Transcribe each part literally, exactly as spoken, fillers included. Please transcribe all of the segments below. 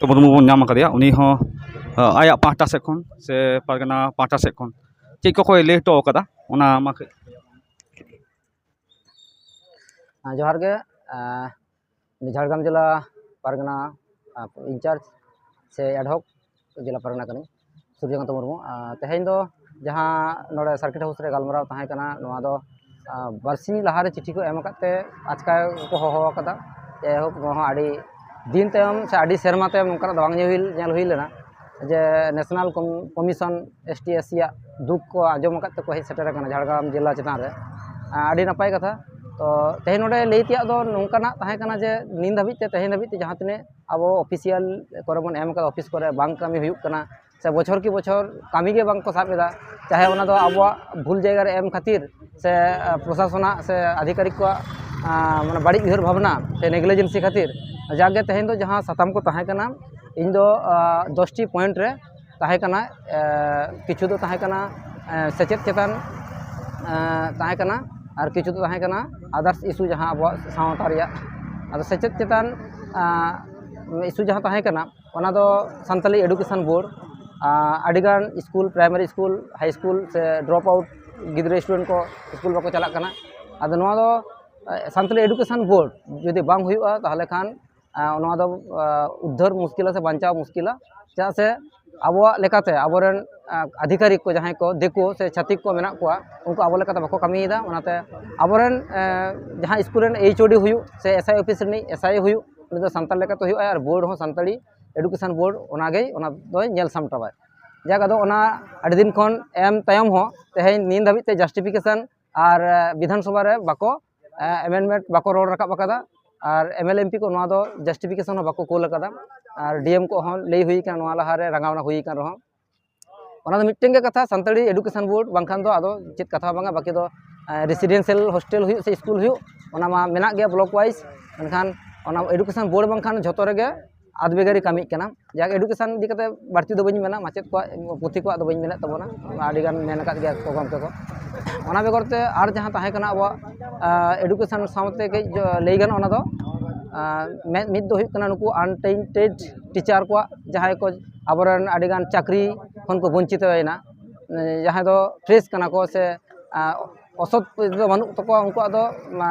ᱢᱩᱨᱢᱩ ᱵᱚᱱ ᱧᱟᱢ ᱟᱠᱟᱫᱮᱭᱟ, ᱩᱱᱤ ᱦᱚᱸ ᱟᱭᱟᱜ ᱯᱟᱦᱴᱟ ᱥᱮᱫ ᱠᱷᱚᱱ ᱥᱮ ᱯᱟᱨᱜᱟᱱᱟ ᱯᱟᱦᱴᱟ ᱥᱮᱫ ᱠᱷᱚᱱ ᱪᱮᱫ ᱠᱚ ᱠᱚᱭ ᱞᱟᱹᱭ ᱦᱚᱴᱚ ᱟᱠᱟᱫᱟ, ᱚᱱᱟ ᱢᱟ ᱠᱟᱹᱡ᱾ ᱡᱚᱦᱟᱨ ᱜᱮ᱾ ᱡᱷᱟᱲᱜᱨᱟᱢ ᱡᱮᱞᱟ ᱯᱟᱨᱜᱟᱱᱟ ᱤᱱᱪᱟᱨᱡᱽ ᱥᱮ ᱮᱰᱦᱚᱠ ᱡᱮᱞᱟ ᱯᱟᱨᱜᱟᱱᱟ ᱠᱟᱹᱱᱟᱹᱧ, ᱥᱩᱨᱡᱚᱠᱟᱱᱛ ᱢᱩᱨᱢᱩ᱾ ᱛᱮᱦᱮᱧ ᱫᱚ ᱡᱟᱦᱟᱸ ᱱᱚᱰᱮ ᱥᱟᱨᱠᱤᱴ ᱦᱟᱣᱩᱥ ᱨᱮ ᱜᱟᱞᱢᱟᱨᱟᱣ ᱛᱟᱦᱮᱸ ᱠᱟᱱᱟ, ᱱᱚᱣᱟ ᱫᱚ ᱵᱟᱨᱥᱤᱧ ᱞᱟᱦᱟᱨᱮ ᱪᱤᱴᱷᱤ ᱠᱚ ᱮᱢ ᱟᱠᱟᱫ ᱛᱮ ᱟᱪᱠᱟ ᱠᱚ ᱦᱚᱦᱚ ᱟᱠᱟᱫᱟ᱾ ᱡᱟᱭᱦᱳᱠ, ᱱᱚᱣᱟ ᱦᱚᱸ ᱟᱹᱰᱤ ᱫᱤᱱ ᱛᱟᱭᱚᱢ ᱥᱮ ᱟᱹᱰᱤ ᱥᱮᱨᱢᱟ ᱛᱟᱭᱚᱢ ᱱᱚᱝᱠᱟᱱᱟᱜ ᱫᱚ ᱵᱟᱝ ᱧᱮᱞ ᱦᱩᱭ, ᱧᱮᱞ ᱦᱩᱭ ᱞᱮᱱᱟ, ᱡᱮ national com-, commission S T S C ᱟᱜ ᱫᱩᱠ ᱠᱚ ᱟᱸᱡᱚᱢ ᱟᱠᱟᱫ ᱛᱮᱠᱚ ᱦᱮᱡ ᱥᱮᱴᱮᱨ ᱟᱠᱟᱱᱟ ᱡᱷᱟᱲᱜᱨᱟᱢ ᱡᱮᱞᱟ ᱪᱮᱛᱟᱱ ᱨᱮ᱾ ᱟᱹᱰᱤ ᱱᱟᱯᱟᱭ ᱠᱟᱛᱷᱟ᱾ ᱛᱚ ᱛᱮᱦᱮᱧ ᱱᱚᱰᱮ ᱞᱟᱹᱭ ᱛᱮᱭᱟᱜ ᱫᱚ ᱱᱚᱝᱠᱟᱱᱟᱜ ᱛᱟᱦᱮᱸ ᱠᱟᱱᱟ ᱡᱮ ᱱᱤᱱ ᱫᱷᱟᱹᱵᱤᱡ ᱛᱮ, ᱛᱮᱦᱮᱧ ᱫᱷᱟᱹᱵᱤᱡ ᱛᱮ ᱡᱟᱦᱟᱸ ᱛᱤᱱᱟᱹᱜ ᱟᱵᱚ ᱚᱯᱷᱤᱥᱤᱭᱟᱞ ᱠᱚᱨᱮ ᱵᱚᱱ ᱮᱢ ᱟᱠᱟᱫᱟ, ᱚᱯᱷᱤᱥ ᱠᱚᱨᱮ ᱵᱟᱝ ᱠᱟᱹᱢᱤ ᱦᱩᱭᱩᱜ ᱠᱟᱱᱟ, ᱥᱮ ᱵᱚᱪᱷᱚᱨ ᱠᱤ ᱵᱚᱪᱷᱚᱨ ᱠᱟᱹᱢᱤ ᱜᱮ ᱵᱟᱝ ᱠᱚ ᱥᱟᱵ ᱮᱫᱟ, ᱪᱟᱦᱮ ᱚᱱᱟ ᱫᱚ ᱟᱵᱚᱣᱟᱜ ᱵᱷᱩᱞ ᱡᱟᱭᱜᱟ ᱨᱮ ᱮᱢ ᱠᱷᱟᱹᱛᱤᱨ ᱥᱮ ᱯᱨᱚᱥᱟᱥᱚᱱᱟᱜ ᱥᱮ ᱟᱫᱷᱤᱠᱟᱨᱤᱠ ᱠᱚᱣᱟᱜ ᱢᱟᱱᱮ ᱵᱟᱹᱲᱤᱡ ᱩᱭᱦᱟᱹᱨ ᱵᱷᱟᱵᱽᱱᱟ ᱥᱮ ᱱᱮᱜᱽᱞᱤᱡᱮᱱᱥᱤ ᱠᱷᱟᱹᱛᱤᱨ᱾ ᱡᱟᱜᱮ ᱛᱮᱦᱮᱧ ᱫᱚ ᱡᱟᱦᱟᱸ ᱥᱟᱛᱟᱢ ᱠᱚ ᱛᱟᱦᱮᱸ ᱠᱟᱱᱟ, ᱤᱧ ᱫᱚ ᱫᱚᱥᱴᱤ ᱯᱚᱭᱮᱱᱴ ᱨᱮ ᱛᱟᱦᱮᱸ ᱠᱟᱱᱟ᱾ ᱠᱤᱪᱷᱩ ᱫᱚ ᱛᱟᱦᱮᱸ ᱠᱟᱱᱟ ᱥᱮᱪᱮᱫ ᱪᱮᱛᱟᱱ ᱛᱟᱦᱮᱸ ᱠᱟᱱᱟ, ᱟᱨ ᱠᱤᱪᱷᱩ ᱫᱚ ᱛᱟᱦᱮᱸ ᱠᱟᱱᱟ ᱟᱫᱟᱨᱥ ᱤᱥᱩ ᱡᱟᱦᱟᱸ ᱟᱵᱚᱣᱟᱜ ᱥᱟᱶᱛᱟ ᱨᱮᱭᱟᱜ᱾ ᱟᱫᱚ ᱥᱮᱪᱮᱫ ᱪᱮᱛᱟᱱ ᱤᱥᱩ ᱡᱟᱦᱟᱸ ᱛᱟᱦᱮᱸ ᱠᱟᱱᱟ, ᱚᱱᱟ ᱫᱚ ᱥᱟᱱᱛᱟᱞᱤ ᱮᱰᱩᱠᱮᱥᱚᱱ ᱵᱳᱨᱰ, ᱟᱹᱰᱤᱜᱟᱱ ᱥᱠᱩᱞ, ᱯᱨᱟᱭᱢᱟᱨᱤ ᱥᱠᱩᱞ, ᱦᱟᱭ ᱥᱠᱩᱞ ᱥᱮ ᱰᱨᱚᱯ ᱟᱣᱩᱴ ᱜᱤᱫᱽᱨᱟᱹ, ᱥᱴᱩᱰᱮᱱᱴ ᱠᱚ ᱥᱠᱩᱞ ᱵᱟᱠᱚ ᱪᱟᱞᱟᱜ ᱠᱟᱱᱟ᱾ ᱟᱫᱚ ᱱᱚᱣᱟ ᱫᱚ ᱥᱟᱱᱛᱟᱞᱤ ᱮᱰᱩᱠᱮᱥᱚᱱ ᱵᱳᱨᱰ ᱡᱩᱫᱤ ᱵᱟᱝ ᱦᱩᱭᱩᱜᱼᱟ, ᱛᱟᱦᱚᱞᱮ ᱠᱷᱟᱱ ᱱᱚᱣᱟ ᱫᱚ ᱩᱫᱽᱫᱷᱟᱹᱨ ᱢᱩᱥᱠᱤᱞᱟ ᱥᱮ ᱵᱟᱧᱪᱟᱣ ᱢᱩᱥᱠᱤᱞᱟ᱾ ᱪᱮᱫᱟᱜ ᱥᱮ ᱟᱵᱚᱣᱟᱜ ᱞᱮᱠᱟᱛᱮ ᱟᱵᱚᱨᱮᱱ ᱟᱸ, ᱟᱫᱷᱤᱠᱟᱨᱤᱠ ᱠᱚ, ᱡᱟᱦᱟᱸᱭ ᱠᱚ ᱫᱤᱠᱩ ᱥᱮ ᱪᱷᱟᱹᱛᱤᱠ ᱠᱚ ᱢᱮᱱᱟᱜ ᱠᱚᱣᱟ, ᱩᱱᱠᱩ ᱟᱵᱚ ᱞᱮᱠᱟᱛᱮ ᱵᱟᱠᱚ ᱠᱟᱹᱢᱤᱭᱮᱫᱟ᱾ ᱚᱱᱟᱛᱮ ᱟᱵᱚᱨᱮᱱ, ᱮᱸ, ᱡᱟᱦᱟᱸ ᱥᱠᱩᱞ ᱨᱮᱱ ᱮᱭᱤᱪ ᱳ ᱰᱤ ᱦᱩᱭᱩᱜ ᱥᱮ ᱮᱥ ᱟᱭ ᱚᱯᱷᱤᱥ ᱨᱤᱱᱤᱡ ᱮᱥ ᱟᱭ ᱦᱩᱭᱩᱜ, ᱩᱱᱤ ᱫᱚ ᱥᱟᱱᱛᱟᱲ ᱞᱮᱠᱟᱛᱮ ᱦᱩᱭᱩᱜᱼᱟ, ᱟᱨ ᱵᱳᱨᱰ ᱦᱚᱸ ᱥᱟᱱᱛᱟᱲᱤ ᱮᱰᱩᱠᱮᱥᱚᱱ ᱵᱳᱨᱰ ᱚᱱᱟᱜᱮᱭ, ᱚᱱᱟ ᱫᱚᱭ ᱧᱮᱞ ᱥᱟᱢᱴᱟᱣᱟᱭ᱾ ᱡᱟᱠ, ᱟᱫᱚ ᱚᱱᱟ ᱟᱹᱰᱤ ᱫᱤᱱ ᱠᱷᱚᱱ ᱮᱢ ᱛᱟᱭᱚᱢ ᱦᱚᱸ ᱛᱮᱦᱮᱧ ᱱᱤᱱ ᱫᱷᱟᱹᱵᱤᱡ ᱛᱮ ᱡᱟᱥᱴᱤᱯᱷᱤᱠᱮᱥᱚᱱ ᱟᱨ, ᱮᱸ, ᱵᱤᱫᱷᱟᱱ ᱥᱚᱵᱷᱟ ᱨᱮ ᱵᱟᱠᱚ, ᱮᱸ, ᱟᱢᱮᱱᱰᱢᱮᱱᱴ ᱵᱟᱠᱚ ᱨᱚᱲ ᱨᱟᱠᱟᱵ ᱟᱠᱟᱫᱟ᱾ ᱟᱨ ᱮᱢ ᱮᱞ ᱮᱢ ᱯᱤ ᱠᱚ ᱱᱚᱣᱟ ᱫᱚ ᱡᱟᱥᱴᱤᱯᱷᱤᱠᱮᱥᱚᱱ ᱦᱚᱸ ᱵᱟᱠᱚ ᱠᱳᱞ ᱟᱠᱟᱫᱟ᱾ ᱟᱨ ᱰᱤ ᱮᱢ ᱠᱚ ᱦᱚᱸ ᱞᱟᱹᱭ ᱦᱩᱭ ᱠᱟᱱᱟ, ᱱᱚᱣᱟ ᱞᱟᱦᱟᱨᱮ ᱨᱟᱸᱜᱟᱣᱱᱟ ᱦᱩᱭ ᱠᱟᱱ ᱨᱮᱦᱚᱸ᱾ ᱚᱱᱟ ᱫᱚ ᱢᱤᱫᱴᱮᱱ ᱜᱮ ᱠᱟᱛᱷᱟ, ᱥᱟᱱᱛᱟᱲᱤ ᱮᱰᱩᱠᱮᱥᱚᱱ ᱵᱳᱨᱰ ᱵᱟᱝᱠᱷᱟᱱ ᱫᱚ ᱟᱫᱚ ᱪᱮᱫ ᱠᱟᱛᱷᱟ ᱦᱚᱸ ᱵᱟᱝᱟ᱾ ᱵᱟᱹᱠᱤ ᱫᱚ, ᱮᱸ, ᱨᱮᱥᱤᱰᱮᱱᱥᱤᱭᱟᱞ ᱦᱳᱥᱴᱮᱞ ᱦᱩᱭᱩᱜ ᱥᱮ ᱥᱠᱩᱞ ᱦᱩᱭᱩᱜ, ᱚᱱᱟ ᱢᱟ ᱢᱮᱱᱟᱜ ᱜᱮᱭᱟ ᱵᱞᱚᱠ ᱣᱟᱭᱤᱡ, ᱢᱮᱱᱠᱷᱟᱱ ᱚᱱᱟ ᱮᱰᱩᱠᱮᱥᱚᱱ ᱵᱳᱨᱰ ᱵᱟᱝᱠᱷᱟᱱ ᱡᱷᱚᱛᱚ ᱨᱮᱜᱮ ᱟᱫ ᱵᱮᱜᱟᱨᱤ ᱠᱟᱹᱢᱤᱜ ᱠᱟᱱᱟ᱾ ᱡᱟᱠ, ᱮᱰᱩᱠᱮᱥᱚᱱ ᱤᱫᱤ ᱠᱟᱛᱮ ᱵᱟᱹᱲᱛᱤ ᱫᱚ ᱵᱟᱹᱧ ᱢᱮᱱᱟ, ᱢᱟᱪᱮᱫ ᱠᱚᱣᱟᱜ, ᱯᱩᱛᱷᱤ ᱠᱚᱣᱟᱜ ᱫᱚ ᱵᱟᱹᱧ ᱢᱮᱱᱮᱫ ᱛᱟᱵᱚᱱᱟ, ᱟᱹᱰᱤᱜᱟᱱ ᱢᱮᱱ ᱟᱠᱟᱫ ᱜᱮᱭᱟ ᱠᱚ ᱜᱚᱢᱠᱮ ᱠᱚ᱾ ᱚᱱᱟ ᱵᱮᱜᱚᱨ ᱛᱮ ᱟᱨ ᱡᱟᱦᱟᱸ ᱛᱟᱦᱮᱸ ᱠᱟᱱᱟ ᱟᱵᱚᱣᱟᱜ, ᱟᱸ, ᱮᱰᱩᱠᱮᱥᱚᱱ ᱥᱟᱶᱛᱮ ᱠᱟᱹᱡ ᱡᱚ-, ᱞᱟᱹᱭ ᱜᱟᱱᱚᱜᱼᱟ, ᱚᱱᱟ ᱫᱚ ᱟᱨ ᱢᱮᱫ ᱢᱤᱫ ᱫᱚ ᱦᱩᱭᱩᱜ ᱠᱟᱱᱟ ᱱᱩᱠᱩ ᱟᱱᱴᱮᱱᱴᱮᱰ ᱴᱤᱪᱟᱨ ᱠᱚᱣᱟᱜ, ᱡᱟᱦᱟᱸᱭ ᱠᱚ ᱟᱵᱚᱨᱮᱱ ᱟᱹᱰᱤᱜᱟᱱ ᱪᱟᱹᱠᱨᱤ ᱠᱷᱚᱱ ᱠᱚ ᱵᱚᱧᱪᱤᱛᱚᱭᱮᱱᱟ, ᱡᱟᱦᱟᱸᱭ ᱫᱚ ᱯᱷᱨᱮᱥ ᱠᱟᱱᱟ ᱠᱚ ᱥᱮ ᱚᱥᱚᱛ ᱫᱚ ᱵᱟᱹᱱᱩᱜ ᱛᱟᱠᱚᱣᱟ, ᱩᱱᱠᱩᱣᱟᱜ ᱫᱚ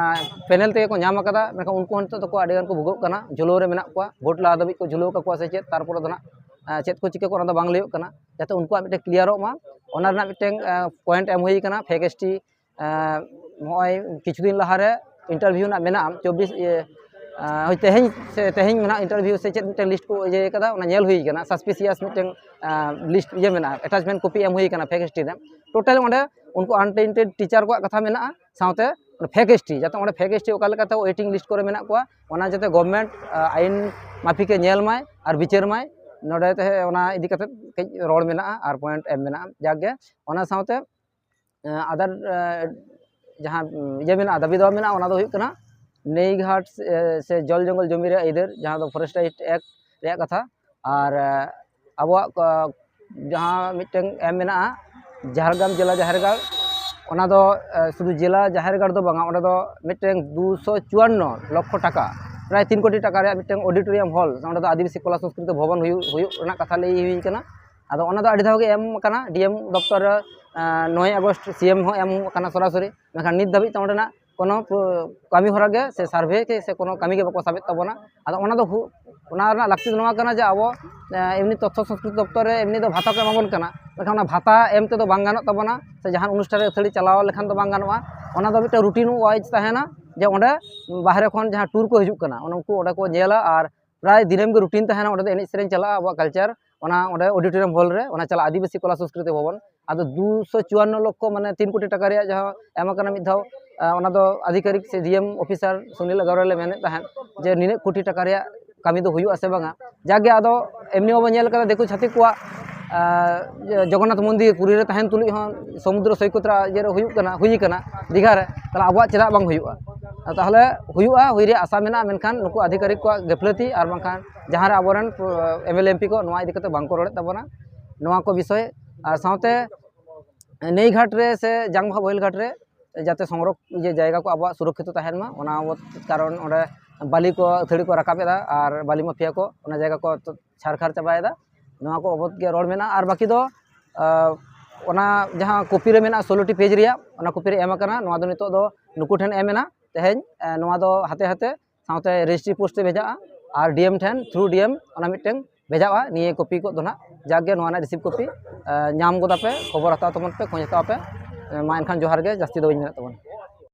ᱯᱮᱱᱮᱞ ᱛᱮᱜᱮ ᱠᱚ ᱧᱟᱢ ᱟᱠᱟᱫᱟ, ᱢᱮᱱᱠᱷᱟᱱ ᱩᱱᱠᱩ ᱦᱚᱸ ᱱᱤᱛᱚᱜ ᱫᱚᱠᱚ ᱟᱹᱰᱤᱜᱟᱱ ᱠᱚ ᱵᱷᱩᱜᱟᱹᱜ ᱠᱟᱱᱟ, ᱡᱷᱩᱞᱟᱹᱣ ᱨᱮ ᱢᱮᱱᱟᱜ ᱠᱚᱣᱟ, ᱵᱷᱳᱴ ᱞᱟᱦᱟ ᱫᱷᱟᱹᱵᱤᱡ ᱠᱚ ᱡᱷᱩᱞᱟᱹᱣ ᱠᱟᱠᱚᱣᱟ ᱥᱮ ᱪᱮᱫ, ᱛᱟᱨᱯᱚᱨᱮ ᱫᱚ ᱱᱟᱜ ᱪᱮᱫ ᱠᱚ ᱪᱤᱠᱟᱹ ᱠᱚ ᱚᱱᱟ ᱫᱚ ᱵᱟᱝ ᱞᱟᱹᱭᱚᱜ ᱠᱟᱱᱟ, ᱡᱟᱛᱮ ᱩᱱᱠᱩᱣᱟᱜ ᱢᱤᱫᱴᱮᱱ ᱠᱞᱤᱭᱟᱨᱚᱜ ᱢᱟ, ᱚᱱᱟ ᱨᱮᱱᱟᱜ ᱢᱤᱫᱴᱮᱱ ᱯᱚᱭᱮᱱᱴ ᱮᱢ ᱦᱩᱭ ᱠᱟᱱᱟ᱾ ᱯᱷᱮᱠ ᱮᱥ ᱴᱤ ᱱᱚᱜᱼᱚᱭ ᱠᱤᱪᱷᱩ ᱫᱤᱱ ᱞᱟᱦᱟᱨᱮ ᱤᱱᱴᱟᱨᱵᱷᱤᱭᱩ ᱨᱮᱱᱟᱜ ᱢᱮᱱᱟᱜᱼᱟ, ᱪᱚᱵᱵᱤᱥ ᱤᱭᱟᱹ ᱦᱳᱭ, ᱛᱮᱦᱮᱧ ᱥᱮ ᱛᱮᱦᱮᱧ ᱢᱮᱱᱟᱜ ᱤᱱᱴᱟᱨᱵᱷᱤᱭᱩ ᱥᱮ ᱪᱮᱫ ᱢᱤᱫᱴᱮᱱ ᱞᱤᱥᱴ ᱠᱚ ᱤᱭᱟᱹ ᱠᱟᱫᱟ, ᱚᱱᱟ ᱧᱮᱞ ᱦᱩᱭ ᱠᱟᱱᱟ, ᱥᱟᱥᱯᱤᱥᱤᱭᱟᱥ ᱢᱤᱫᱴᱮᱱ ᱞᱤᱥᱴ ᱤᱭᱟᱹ ᱢᱮᱱᱟᱜᱼᱟ, ᱮᱴᱟᱪᱢᱮᱱᱴ ᱠᱚᱯᱤ ᱮᱢ ᱦᱩᱭ ᱠᱟᱱᱟ ᱯᱷᱮᱠ ᱮᱥ ᱴᱤ ᱨᱮ᱾ ᱴᱳᱴᱟᱞ ᱚᱸᱰᱮ ᱩᱱᱠᱩ ᱟᱱᱴᱮᱱᱴᱮᱰ ᱴᱤᱪᱟᱨ ᱠᱚᱣᱟᱜ ᱠᱟᱛᱷᱟ ᱢᱮᱱᱟᱜᱼᱟ, ᱥᱟᱶᱛᱮ ᱯᱷᱮᱠ ᱮᱥ ᱴᱤ, ᱡᱟᱛᱮ ᱚᱸᱰᱮ ᱯᱷᱮᱠ ᱮᱥ ᱴᱤ ᱚᱠᱟ ᱞᱮᱠᱟᱛᱮ ᱳᱭᱮᱴᱤᱝ ᱞᱤᱥᱴ ᱠᱚᱨᱮ ᱢᱮᱱᱟᱜ ᱠᱚᱣᱟ, ᱚᱱᱟ ᱡᱟᱛᱮ ᱜᱚᱵᱷᱢᱮᱱᱴ ᱟᱭᱤᱱ ᱢᱟᱯᱷᱤᱠᱮ ᱧᱮᱞ ᱢᱟᱭ ᱟᱨ ᱵᱤᱪᱟᱹᱨ ᱢᱟᱭ᱾ ᱱᱚᱰᱮ ᱛᱮ ᱚᱱᱟ ᱤᱫᱤ ᱠᱟᱛᱮ ᱠᱟᱹᱡ ᱨᱚᱲ ᱢᱮᱱᱟᱜᱼᱟ ᱟᱨ ᱯᱚᱭᱮᱱᱴ ᱮᱢ ᱢᱮᱱᱟᱜᱼᱟ᱾ ᱡᱟᱜᱮ ᱚᱱᱟ ᱥᱟᱶᱛᱮ ᱟᱫᱟᱨ ᱡᱟᱦᱟᱸ ᱤᱭᱟᱹ ᱢᱮᱱᱟᱜᱼᱟ, ᱫᱟᱹᱵᱤ ᱫᱟᱣᱟ ᱢᱮᱱᱟᱜᱼᱟ, ᱚᱱᱟ ᱫᱚ ᱦᱩᱭᱩᱜ ᱠᱟᱱᱟ ᱱᱟᱹᱭᱜᱷᱟᱴ ᱥᱮ ᱡᱚᱞ ᱡᱚᱝᱜᱚᱞ ᱡᱚᱢᱤ ᱨᱮᱭᱟᱜ ᱟᱹᱭᱫᱟᱹᱨ, ᱡᱟᱦᱟᱸ ᱫᱚ ᱯᱷᱚᱨᱮᱥᱴ ᱨᱟᱭᱤᱴ ᱮᱠᱴ ᱨᱮᱭᱟᱜ ᱠᱟᱛᱷᱟ᱾ ᱟᱨ ᱟᱵᱚᱣᱟᱜ ᱡᱟᱦᱟᱸ ᱢᱤᱫᱴᱮᱱ ᱮᱢ ᱢᱮᱱᱟᱜᱼᱟ ᱡᱷᱟᱲᱜᱨᱟᱢ ᱡᱮᱞᱟ ᱡᱟᱦᱮᱨᱜᱟᱲ, ᱚᱱᱟ ᱫᱚ ᱥᱩᱫᱷᱩ ᱡᱮᱞᱟ ᱡᱟᱦᱮᱨᱜᱟᱲ ᱫᱚ ᱵᱟᱝᱟ, ᱚᱸᱰᱮ ᱫᱚ ᱢᱤᱫᱴᱮᱱ ᱫᱩᱥᱚ ᱪᱩᱣᱟᱱᱱᱚ ᱞᱚᱠᱠᱷᱚ ᱴᱟᱠᱟ, ᱯᱨᱟᱭ ᱛᱤᱱ ᱠᱳᱴᱤ ᱴᱟᱠᱟ ᱨᱮᱭᱟᱜ ᱢᱤᱫᱴᱮᱱ ᱚᱰᱤᱴᱳᱨᱤᱭᱟᱢ ᱦᱚᱞ, ᱚᱸᱰᱮ ᱫᱚ ᱟᱹᱫᱤᱵᱟᱹᱥᱤ ᱠᱚᱞᱟ ᱥᱚᱝᱥᱠᱨᱤᱛᱤ ᱵᱷᱚᱵᱚᱱ ᱦᱩᱭᱩᱜ ᱦᱩᱭᱩᱜ ᱨᱮᱱᱟᱜ ᱠᱟᱛᱷᱟ ᱞᱟᱹᱭ ᱦᱩᱭ ᱠᱟᱱᱟ᱾ ᱟᱫᱚ ᱚᱱᱟ ᱫᱚ ᱟᱹᱰᱤ ᱫᱷᱟᱣ ᱜᱮ ᱮᱢ ᱠᱟᱱᱟ ᱰᱤ ᱮᱢ ᱫᱚᱯᱛᱚᱨ ᱨᱮ, ᱱᱚᱭ ᱟᱜᱚᱥᱴ ᱥᱤ ᱮᱢ ᱦᱚᱸ ᱮᱢ ᱠᱟᱱᱟ ᱥᱚᱨᱟᱥᱚᱨᱤ, ᱢᱮᱱᱠᱷᱟᱱ ᱱᱤᱛ ᱫᱷᱟᱹᱵᱤᱡ ᱛᱮ ᱚᱸᱰᱮᱱᱟᱜ ᱠᱳᱱᱳ ᱠᱟᱹᱢᱤ ᱦᱚᱨᱟ ᱜᱮ ᱥᱮ ᱥᱟᱨᱵᱷᱮ ᱜᱮ ᱥᱮ ᱠᱳᱱᱳ ᱠᱟᱹᱢᱤ ᱜᱮ ᱵᱟᱠᱚ ᱥᱟᱵᱮᱫ ᱛᱟᱵᱚᱱᱟ᱾ ᱟᱫᱚ ᱚᱱᱟ ᱫᱚ ᱦᱩ- ᱚᱱᱟ ᱨᱮᱱᱟᱜ ᱞᱟᱹᱠᱛᱤ ᱫᱚ ᱱᱚᱣᱟ ᱠᱟᱱᱟ ᱡᱮ ᱟᱵᱚ ᱮᱢᱱᱤ ᱛᱚᱛᱛᱷᱚ ᱥᱚᱝᱥᱠᱨᱤᱛᱤ ᱫᱚᱯᱛᱚᱨ ᱨᱮ ᱮᱢᱱᱤ ᱫᱚ ᱵᱷᱟᱛᱟ ᱠᱚ ᱮᱢᱟ ᱵᱚᱱ ᱠᱟᱱᱟ, ᱢᱮᱱᱠᱷᱟᱱ ᱚᱱᱟ ᱵᱷᱟᱛᱟ ᱮᱢ ᱛᱮᱫᱚ ᱵᱟᱝ ᱜᱟᱱᱚᱜ ᱛᱟᱵᱚᱱᱟ, ᱥᱮ ᱡᱟᱦᱟᱱ ᱚᱱᱩᱥᱴᱷᱟᱱ ᱨᱮ ᱟᱹᱛᱷᱟᱹᱲᱤ ᱪᱟᱞᱟᱣ ᱞᱮᱠᱷᱟᱱ ᱫᱚ ᱵᱟᱝ ᱜᱟᱱᱚᱜᱼᱟ᱾ ᱚᱱᱟ ᱫᱚ ᱢᱤᱫᱴᱮᱱ ᱨᱩᱴᱤᱱ ᱣᱟᱭᱤᱡᱽ ᱛᱟᱦᱮᱱᱟ, ᱡᱮ ᱚᱸᱰᱮ ᱵᱟᱦᱨᱮ ᱠᱷᱚᱱ ᱡᱟᱦᱟᱸ ᱴᱩᱨ ᱠᱚ ᱦᱤᱡᱩᱜ ᱠᱟᱱᱟ, ᱚᱱᱟ ᱩᱱᱠᱩ ᱚᱸᱰᱮ ᱠᱚ ᱧᱮᱞᱟ ᱟᱨ ᱯᱨᱟᱭ ᱫᱤᱱᱟᱹᱢ ᱜᱮ ᱨᱩᱴᱤᱱ ᱛᱟᱦᱮᱱᱟ, ᱚᱸᱰᱮ ᱫᱚ ᱮᱱᱮᱡ ᱥᱮᱨᱮᱧ ᱪᱟᱞᱟᱜᱼᱟ, ᱟᱵᱚᱣᱟᱜ ᱠᱟᱞᱪᱟᱨ ᱚᱱᱟ ᱚᱸᱰᱮ ᱚᱰᱤᱴᱳᱨᱤᱭᱟᱢ ᱦᱚᱞ ᱨᱮ ᱚᱱᱟ ᱪᱟᱞᱟᱜᱼᱟ, ᱟᱹᱫᱤᱵᱟᱹᱥᱤ ᱠᱚᱞᱟ ᱥᱚᱝᱥᱠᱨᱤᱛᱤ ᱵᱷᱚᱵᱚᱱ᱾ ᱟᱫᱚ ᱫᱩᱥᱚ ᱪᱩᱣᱟᱱᱱᱚ ᱞᱚᱠᱠᱷᱚ, ᱢᱟᱱᱮ ᱛᱤᱱ ᱠᱳᱴᱤ ᱴᱟᱠᱟ ᱨᱮᱭᱟᱜ ᱡᱟᱦᱟᱸ ᱮᱢ ᱟᱠᱟᱱᱟ ᱢᱤᱫ ᱫᱷᱟᱣ, ᱚᱱᱟ ᱫᱚ ᱟᱫᱷᱤᱠᱟᱨᱤᱠ ᱥᱮ ᱰᱤ ᱮᱢ ᱚᱯᱷᱤᱥᱟᱨ ᱥᱩᱱᱤᱞ ᱟᱜᱟᱨᱣᱟᱞ ᱮ ᱢᱮᱱᱮᱫ ᱛᱟᱦᱮᱸᱫ ᱡᱮ ᱱᱤᱱᱟᱹᱜ ᱠᱳᱴᱤ ᱴᱟᱠᱟ ᱨᱮᱭᱟᱜ ᱠᱟᱹᱢᱤ ᱫᱚ ᱦᱩᱭᱩᱜᱼᱟ ᱥᱮ ᱵᱟᱝᱟ᱾ ᱡᱟᱜᱮ ᱟᱫᱚ ᱮᱢᱱᱤ ᱢᱟᱵᱚ ᱧᱮᱞ ᱠᱟᱫᱟ ᱫᱤᱠᱩ ᱪᱷᱟᱹᱛᱤᱠ ᱠᱚᱣᱟᱜ ᱡᱚᱜᱚᱱᱱᱟᱛᱷ ᱢᱚᱱᱫᱤᱨ ᱯᱩᱨᱤ ᱨᱮ ᱛᱟᱦᱮᱱ ᱛᱩᱞᱩᱡ ᱦᱚᱸ ᱥᱚᱢᱩᱫᱨᱚ ᱥᱚᱭᱠᱚᱛ ᱨᱮ ᱤᱭᱟᱹ ᱨᱮ ᱦᱩᱭᱩᱜ ᱠᱟᱱᱟ, ᱦᱩᱭ ᱠᱟᱱᱟ ᱫᱤᱜᱷᱟ ᱨᱮ, ᱛᱟᱦᱚᱞᱮ ᱟᱵᱚᱣᱟᱜ ᱪᱮᱫᱟᱜ ᱵᱟᱝ ᱦᱩᱭᱩᱜᱼᱟ? ᱛᱟᱦᱚᱞᱮ ᱦᱩᱭᱩᱜᱼᱟ, ᱦᱩᱭ ᱨᱮᱭᱟᱜ ᱟᱥᱟ ᱢᱮᱱᱟᱜᱼᱟ, ᱢᱮᱱᱠᱷᱟᱱ ᱱᱩᱠᱩ ᱟᱫᱷᱤᱠᱟᱨᱤᱠ ᱠᱚᱣᱟᱜ ᱜᱟᱹᱯᱷᱞᱟᱹᱛᱤ ᱟᱨ ᱵᱟᱝᱠᱷᱟᱱ ᱡᱟᱦᱟᱸ ᱨᱮ ᱟᱵᱚᱨᱮᱱ M L A M P ᱠᱚ ᱱᱚᱣᱟ ᱤᱫᱤ ᱠᱟᱛᱮ ᱵᱟᱝ ᱠᱚ ᱨᱚᱲᱮᱫ ᱛᱟᱵᱚᱱᱟ ᱱᱚᱣᱟ ᱠᱚ ᱵᱤᱥᱚᱭ᱾ ᱟᱨ ᱥᱟᱶᱛᱮ ᱱᱟᱹᱭ ᱜᱷᱟᱴ ᱨᱮ ᱥᱮ ᱡᱟᱝ ᱵᱟᱦᱟ ᱵᱳᱦᱮᱞ ᱜᱷᱟᱴ ᱨᱮ ᱡᱟᱛᱮ ᱥᱚᱝᱨᱚᱠ-, ᱤᱭᱟᱹ ᱡᱟᱭᱜᱟ ᱠᱚ ᱟᱵᱚᱣᱟᱜ ᱥᱩᱨᱚᱠᱠᱷᱤᱛᱚ ᱛᱟᱦᱮᱱ ᱢᱟ, ᱚᱱᱟ ᱵᱟᱵᱚᱛ, ᱠᱟᱨᱚᱱ ᱚᱸᱰᱮ ᱵᱟᱹᱞᱤ ᱠᱚ ᱟᱹᱛᱷᱟᱹᱲᱤ ᱠᱚ ᱨᱟᱠᱟᱵ ᱮᱫᱟ ᱟᱨ ᱵᱟᱹᱞᱤ ᱢᱟᱯᱷᱤᱭᱟ ᱠᱚ ᱚᱱᱟ ᱡᱟᱭᱜᱟ ᱠᱚ ᱛᱚ ᱪᱷᱟᱨᱠᱷᱟᱨ ᱪᱟᱵᱟᱭᱮᱫᱟ᱾ ᱱᱚᱣᱟ ᱠᱚ ᱵᱟᱵᱚᱫ ᱜᱮ ᱨᱚᱲ ᱢᱮᱱᱟᱜᱼᱟ᱾ ᱟᱨ ᱵᱟᱹᱠᱤ ᱫᱚ ᱟᱨ ᱚᱱᱟ ᱡᱟᱦᱟᱸ ᱠᱚᱯᱤ ᱨᱮ ᱢᱮᱱᱟᱜᱼᱟ ᱥᱳᱞᱳᱴᱤ ᱯᱮᱡᱽ ᱨᱮᱭᱟᱜ, ᱚᱱᱟ ᱠᱚᱯᱤ ᱨᱮ ᱮᱢ ᱟᱠᱟᱱᱟ᱾ ᱱᱚᱣᱟ ᱫᱚ ᱱᱤᱛᱚᱜ ᱫᱚ ᱱᱩᱠᱩ ᱴᱷᱮᱱ ᱮᱢ ᱮᱱᱟ ᱛᱮᱦᱮᱧ᱾ ᱟᱨ ᱱᱚᱣᱟ ᱫᱚ ᱦᱟᱛᱮ ᱦᱟᱛᱮ ᱥᱟᱶᱛᱮ ᱨᱮᱡᱤᱥᱴᱨᱤ ᱯᱳᱥᱴ ᱛᱮ ᱵᱷᱮᱡᱟᱜᱼᱟ ᱟᱨ ᱰᱤ ᱮᱢ ᱴᱷᱮᱱ ᱛᱷᱨᱩ ᱰᱤ ᱮᱢ ᱚᱱᱟ ᱢᱤᱫᱴᱮᱱ ᱵᱷᱮᱡᱟᱜᱼᱟ᱾ ᱱᱤᱭᱟᱹ ᱠᱚᱯᱤ ᱠᱚ ᱫᱚ ᱱᱟᱜ ᱡᱟᱜᱮ ᱱᱚᱣᱟ ᱨᱮᱱᱟᱜ ᱨᱤᱥᱤᱵᱷ ᱠᱚᱯᱤ ᱧᱟᱢ ᱜᱚᱫᱟ ᱯᱮ, ᱠᱷᱚᱵᱚᱨ ᱦᱟᱛᱟᱣ ᱛᱟᱵᱚᱱ ᱯᱮ, ᱠᱷᱚᱡᱽ ᱦᱟᱛᱟᱣ ᱯᱮ᱾ ᱢᱟ ᱮᱱᱠᱷᱟᱱ ᱡᱚᱦᱟᱨ ᱜᱮ, ᱡᱟᱹᱥᱛᱤ ᱫᱚ ᱵᱟᱹᱧ ᱢᱮᱱᱮᱫ ᱛᱟᱵᱚᱱᱟ᱾